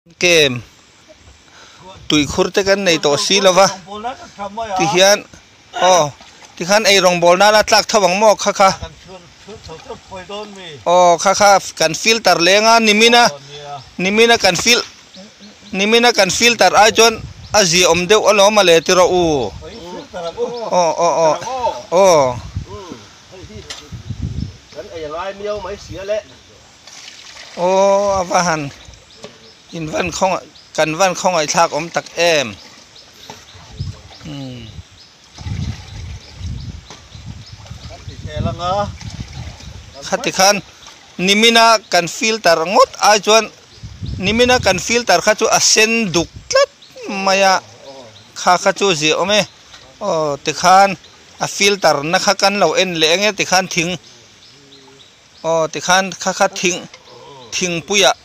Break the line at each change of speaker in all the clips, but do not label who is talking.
Kem tuikhur te kan nei tawh si lova tihian aw tikhan ei rawngbawl nana tlak tho ang maw kha kha aw kha kha kan filter leng a nimina nimina kan fil nimina kan filter ai chuan a ziaawm deuh alawm a le ti rawh u aw aw aw aw. Aw a va han in van khaw kan van khawngaihthlak awm tak em umm. Khati khan nimina kan filter ngawt ai chuan nimina kan filter kha chu a sen duk tlat mai a kha kha chu zia awm e aw tikhan a filter na kha kan lo en leh ang e tikhan thing. Aw tikhan kha kha thing thingpuiah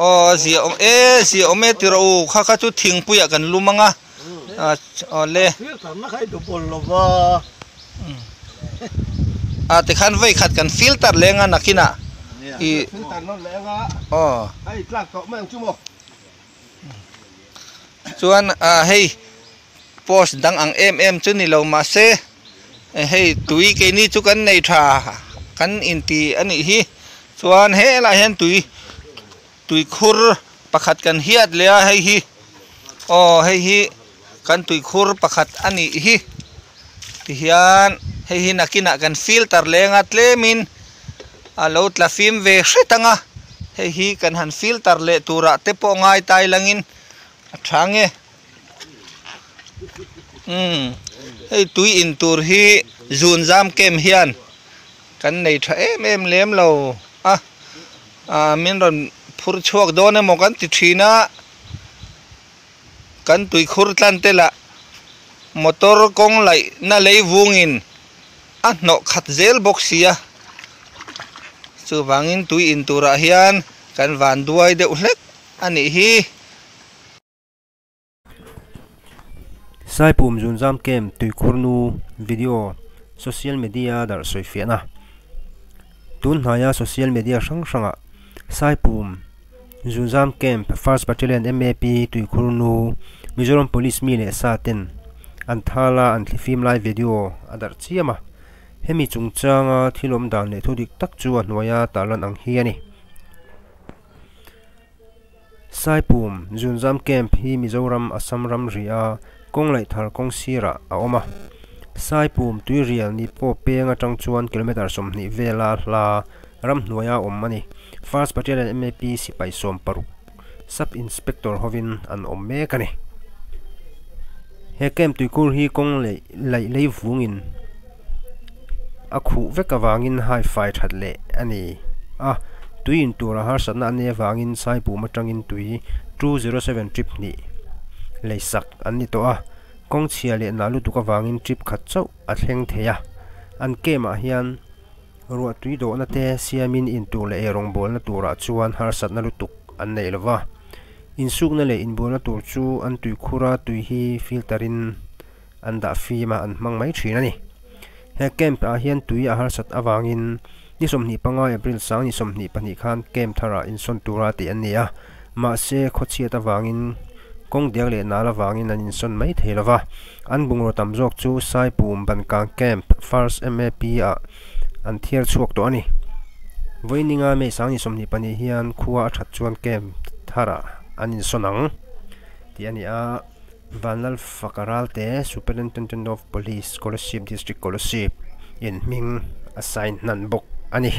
aw zia awm e zia awm e ti rawh u kha kha chu thingpuiah kan lum ang a aw le a tikhan vei khat kan filter leng a nakinah ih aw chuan ah hei post dang ang em em chu ni lo mahse hei tui keini chu kan nei tha kan inti a nih hi chuan helaiah hian tui tuikhur pakhat kan hiat leh a hei hi aw hei hi kan tuikhur pakhat a nih hi tihian hei hi nakinah kan filter leng a tlemin a lo tla fim ve hret ang a hei hi kan han filter leh turah te pawh ngai tai langin a tha nge. Umm hei tui in tur hi zun zam kem hian kan nei tha em em lem lo a ah min rawn phur chhuak dawn emaw kan ti thin a kan tuikhur tlan te lah motor kawng laih na lei vungin a hnawh khat zel bawk si a chuvangin tui in turah hian kan van duai deuh hlek a nih hi.
Saipum Zunzam Camp Tuikhurnu Video Social Media darh sawifiahna Tun hnaia social media hrang hrangah Saipum Zunzam Camp First Battalion MAP Tuikhurnu Mizoram Police mi leh sa ten an thal a an thlifim lai video a darh chiam a, hemi chungchanga thil awm dan leh thu dik tak chu a hnuaia tarlan ang hi a ni. Saipum Zunzam Camp hi Mizoram Assam ramri a kawng laih thar kawng sirah a awm a. Saipum tuirial ni pawh peng atang chuan kilometre 20 vela hla ramhnuaia awm a ni. First Battalion MAP sipai 60 Sub Inspector hovin an awm mek a ni. He camp tuikur hi kawng laih lei vungin a khuh vek avangin hai fai that leh a ni a, tui in tura harsatna a nei avangin Saipum atangin tui 207 trip hnih lei sak an ni tawh a, kawng chhia leh nah lutuk avangin trip khat chauh a thleng thei a, an camp ah hian ruah tui dawhna te siamin in tur leh eirawngbawlna turah chuan harsatna lutuk an nei lova, insukna leh inbualna tur chu an tuikhura tui hi filter in an dah fim a, an hmang mai thin a ni. He camp ah hian tui a harsat avangin ni 25 April sang ni 22 khan camp tharah insawn tura tih an ni a, mahse khawchhiat avangin kawng diak leh nal avangin an insawn mai thei lova, an bungraw tam zawk chu Saipum Bankang Camp First MAP ah an thiar chhuak tawh a ni. Vawininga May sang ni 22 hian khua a that chuan camp tharah an insawn ang tih a ni a. Vanlal Fakaralte, Superintendent of Police, Kolasib District Kolasib in hming a sign hnan bawk a ni.